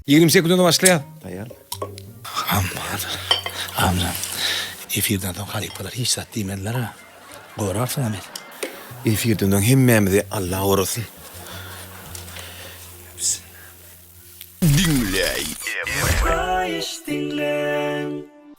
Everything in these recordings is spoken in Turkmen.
20 sekuntdan başlaýar. Taýýar. Aman. Efirden soň halypalar hiç zat diýmediler-ä. Gorarsyň-a meni. Efirden soň hemmämizi Alla gorasyn. Diňläý.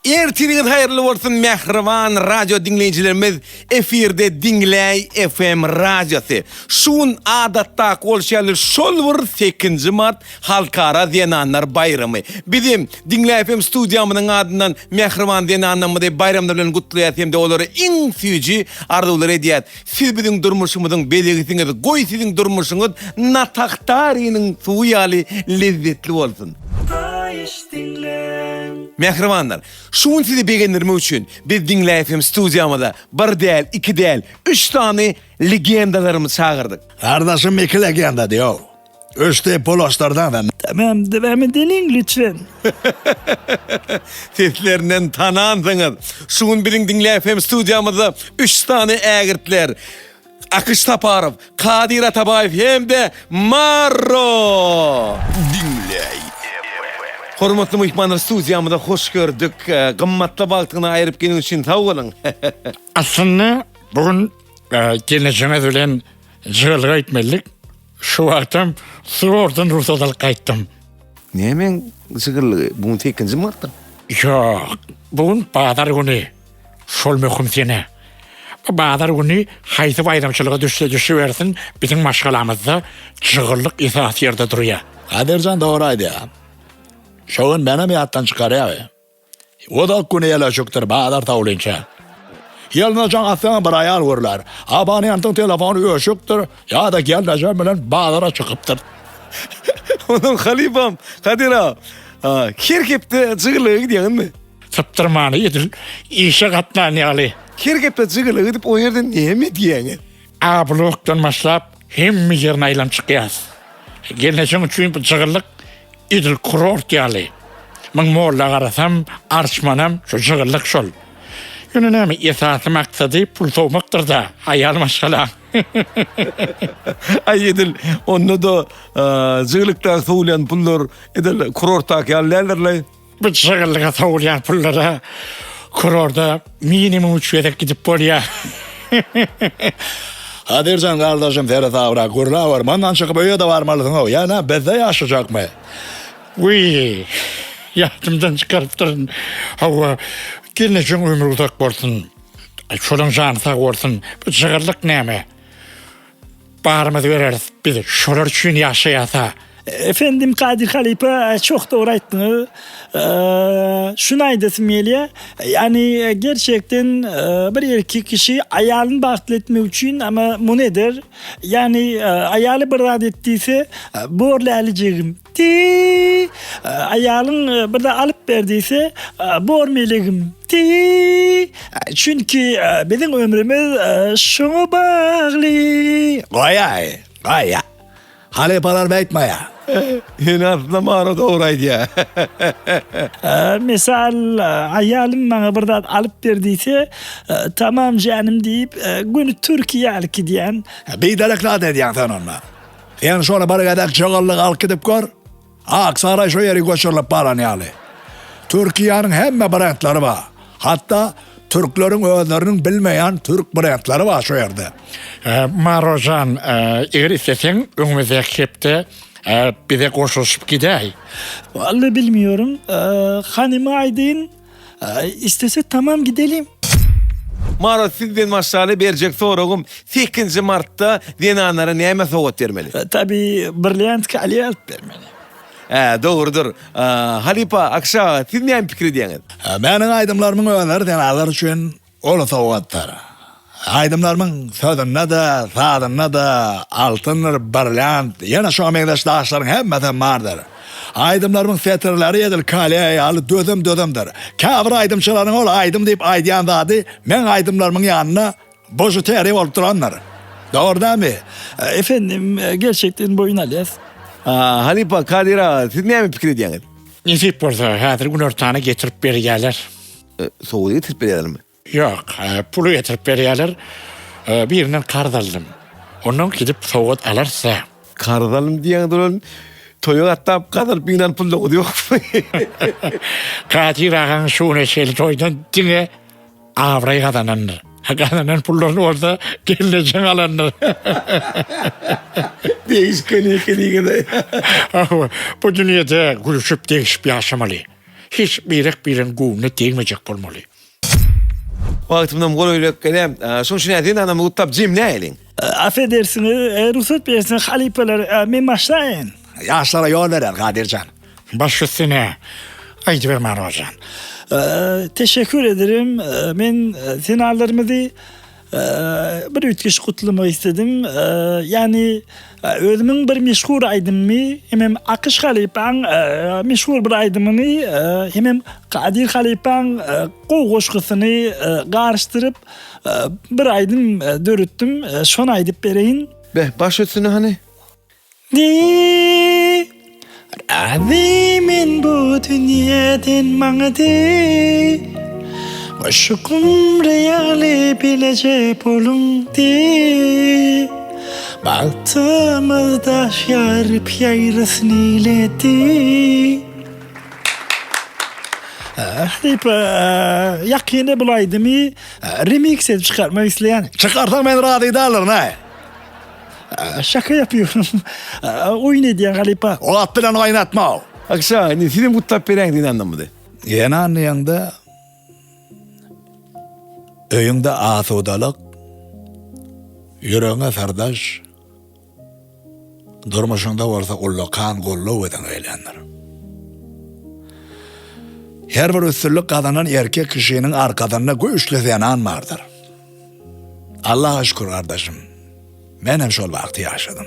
Ertiriňiz haýyrly bolsun mähriban radio diňleýjilerimiz efirde Diňläý FM radiosy. Şu gün adatdaky bolşy ýaly şol bir sekinji mart Halkara zenanlar baýramy. Bizem Diňläý FM studiýamyzyň adyndan mähriban zenanlarymyzy baýramlar bilen gutlaýas hem-de olara iň süýji arzuwlar edýäs. Siz biziň durmuşymyzyň bezegisiňiz, goý siziň durmuşyňyz Natahtariniň suwy ýaly lezzetli bolsun. Haýyş diňläň. Mähribanlar, şu gün sizi begendirmek üçin biz Diňläý FM studiýamyza bir däl, iki däl, üç sany legendalarymyzy çagyrdyk. Gardaşym iki legenda diýow. Öçdi polaşlardan da. Tamam devam edelim lütfen. Seslerinden tanansyňyz. Şu gün biziň Diňle FM studiýamyzda üç sany ägirtler. Akyş Saparow, Kadyr Atabaýew hem-de Marro! Diňle Hormatly myhmanlar studiýamyza hoş gördük. Gymmatly wagtyňyzy aýyryp geleniň üçin sag boluň. Aslynda bu gün gelnejeňiz bilen jygalyga gitmelidik. Şu wagtam zordan rugsat alyp gaýtdym. Nämäň jygyllygy? Bu gün sekizinji martda. Ýok, bu gün bazar güni. Şol möhüm sene. Bu bazar güni haýsy baýramçylyga düşse düşübersin, biziň maşgalamyzda jygyllyk esasy ýerde durýar. Kadyrjan dogry aýdýar. Şo gün menem ýatdan çykarýar. Uzak gün ýeleşikdir bazar sawlynça. Ýeline jaň atsaňam bir aýal gürlär. Abonentiň telefony öçükdir ýa-da gelnejem bilen bazara çykypdyr. Onuň halypam Kadyr aga, her hepde jygyllyga gidýäňizmi? Sypdyrmany edil işe gatnan ýaly. Her hepde jygyllyga gidip o ýerde näme edýäňiz? A blokdan başlap hemme ýerini aýlanyp çykýas. Gelnejeň üçin bu jygyllyk Edil kurort ýaly. Muň molla garasam, arçmanam şu jygyllyk şol. Ýöne näme esasy maksady pul sowmakdyr-da, aýal maşgalaň. Aý edil onda-da jygylykdaky sowulýan pullar edil kurortdaky ýaly däldir-laý. Bu jygyllyga sowulýan pullara kurorda minimum üç gezek gidip bolýar. Kadyrjan gardaşym seresabrak gürläber, mundan çykyp öýe-de barmalysyň-ow, ýa nä bizde ýaşajakmy? Wiý, ýadymdan çykarypdyryn. Hawa, gelnejeň ömri uzak bolsun. Şolaň jany sag bolsun. Bu jygyllyk näme? Barymyzy bereris biz şolar üçin ýaşaýasa. Efendim Kadyr halypa çok dogry aýtdyňyz. Şuny aýdasym gelýär. Ýani gerçekden bir erkek kişi aýalyny bagtly etmek üçin ama muny eder. Ýani aýaly bir zat et diýse bor lälijegim. Ti aýalyň bir zat alyp ber diýse, bor melegim. Ti çünki biziň ömrümiz şoňa bagly. Goýaý, goýa. Halypalar beýtmeýär. Ýöne aslynda Mara dogry aýdýar. Mysal, aýalym maňa bir zat alyp ber diýse, tamam janym diýip, göni Türkiýä alyp gidýän. Biderek zat edýäň sen onda. Sen şony bir gezek jygyllyk alyp gidip gör. Ak saraý şo ýeri göçürilip baran ýaly. Türkiýäniň hemme brendleri bar. Hatda türkleriň özleriniň bilmeýän türk brendleri bar şo ýerde. Marojan, eger isleseň öňümizdäki hepde bize goşulyşyp gidäý. Walla bilmiyorum. Hanyma aýdyn. Istese tamam gidelim. Marat sizden başlaly berjek soragym sekizinji martda zenanlara näme sowgat bermeli? Tabi brilliant kolye alyp bermeli. Hä dogrudyr. Halypa Akyş aga siz näme pikir edýäňiz? Meniň aýdymlarymyň özleri zenanlar üçin Uly sowgatdyr. Aýdymlarymyň sözünde-de, sazynda-da altyndyr, brilliant, ýene şoňa meňzeş daşlaryň hemmesem bardyr. Aýdymlarymyň setirleri edil kolýe ýaly dözüm-dözümdir. Käbir aýdymçylaryň ol aýdym diýip aýdýan zady meň aýdymlarymyň ýanynda bužuteri bolup durandyr. Dogry dälmi? Efendim, gerçekden boýun alýas. Halypa, Kadyr aga, siz näme pikir edýäňiz? Nesip bolsa, häzir günortana getirip berýäler. Sowgady getirip berýärlermi? Ýok, puly getirip berýärler. Birinden karz aldym. Ondan gidip sowgat alarys-da. Karz aldym diýýäňiz olan. Toýa gatnap gazanyp ýygnan pullaryňyz ýokmy? Kadyr agaň şu güne çenli toýdan diňe abraý gazanandyr. Gazanan pullaryny bolsa gelnejeň alandyr. Degişgen ekeniňiz. Hawa, bu dünýede gülüşip, degişip ýaşamaly. Hiç birek-biregiň göwnüne degmejek bolmaly. Wagtymyzam golaýlap gelýär. Şonuň üçin häzir zenanamyzy gutlap jemläýeliň. Affedersiňiz, rugsat berseňiz halypalar, men başlaýyn. Ýaşlara ýol berer Kadyr jan. Baş üstüne, aýdyber Maro jan. Teşekkür ederim. Men zenanlarymyzy Bir üýtgeşik gutlamak istedim. Ýagny özümiň bir meşhur aýdymymy hemem Akyş halypaň meşhur bir aýdymyny hemem Kadyr halypaň gowy goşgusyny garyşdyryp bir aýdym döretdim. Şony aýdyp bereýin. Beh, baş üstüne hany. Di, Razy men bu dünýeden maňa di, Şu gumry ýaly bileje boluň di, Bagtymyz daş ýaryp ýaýrasyn ile di. Halypa, ýakynda bul aýdymy remiks edip çykarmak isleýän. Çykarsaň men razy däldirin-aý. Şaka ýapýaryn. Oýun edýän halypa. Ol at bilen oýnatma. Akşa, indi sizem gutlap beräýiň zenanlarymyzy. Zenan diýeňde öýüňde asudalyk, ýüregiňe syrdaş, durmuşyňda bolsa ullakan goldaw eden gelýändir. Her bir üstünlik gazanan erkek kişiniň arkasynda güýçli zenan bardyr. Allaha şükür gardaşym. Men hem şol wagty ýaşadym.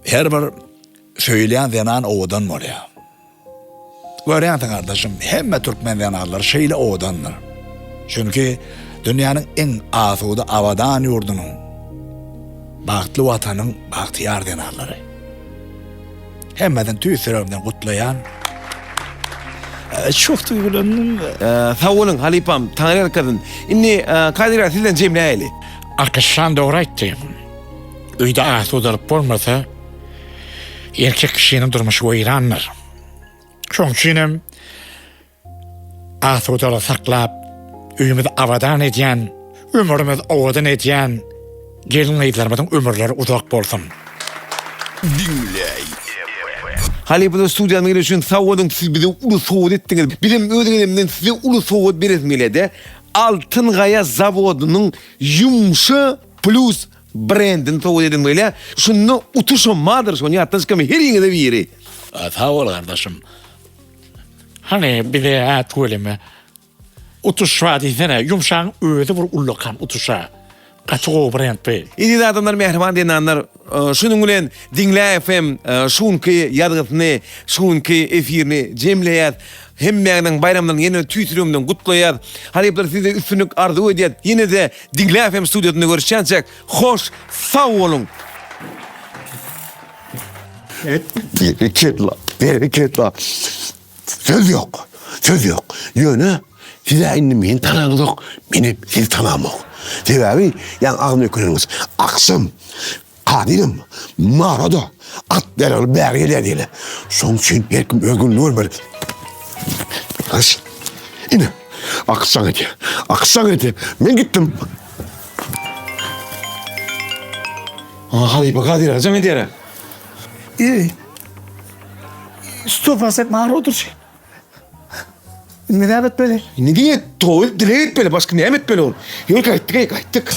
Her bir söýülýän zenan owadan bolýar. Görýänsiň gardaşym, hemme türkmen zenanlary şeýle owadandyr. Çünki dünýäniň iň asuda abadan ýurdunyň bagtly watanyň bagtyýar zenanlary. Hemmesini tüýs ýüregimden gutlaýan. Çok duýgulandym. Sag boluň halypam, Taňry ýalkasyn. Indi Kadyr aga sizden jemläýeli. Arkaçjan dogry aýtdy. Öýde asudalyk bolmasa, erkek kişiniň durmuşy weýrandyr. Şonuň üçin hem Asudalygy saklap, öýümizi abadan edýän, ömrümizi owadan edýän gelin-gyzlarymyzyň ömürleri uzak bolsun! Diňläý. Halypalar studiýamyza geleni üçin sag boluň siz bize uly sowgat etdiňiz. Bizem öz gezegimizden size uly sowgat beresim gelýärde. Altyn gaýa zawodynyň ýumşa plus brendini sowgat edesim gelýär. Şunda utuşam bardyr şony ýatdan çykarmaň heriňize biri. Sag bol gardaşym. Hany bize-ä tüweleme utuş bar diýsene, ýumşagyň özi bir ullakan utuşa. Gaty gowy brend bu. Eziz adamlar mähriban zenanlar şunuň bilen Diňle FM şu günki ýazgysyny şu günki efirini jemleýäs. Hemmäňiziň baýramlaryny ýene tüýs ýüregimden gutlaýas. Halyplar size üstünlik arzuw edýäs. Ýene-de Diňle FM studiýasynda görüşýänçäk hoş sag boluň. Berekella, berekella. Söz ýok, söz ýok. Ýöne siz-ä indi meni tanaňyzok, menem sizi tanamok. Sebäbi ýaňy agzyny öküneniňiz. Agşam Kadyram, Mara-da at ýaragly bäri gelýär diýeli. Şoň üçin her kim öz gününi görmeli. Aş. Ine, akyşjaň edýär. Akyşjaň edýär. Men gitdim. Aha, halypa Kadyr aga jaň edýär-ä. Eý. Sto prosent mara oturşy. Indi näme etmeli? Indi diňe toba edip dileg etmeli, başga näme etmeli ol? Ýör gaýtdyk, eý, gaýtdyk.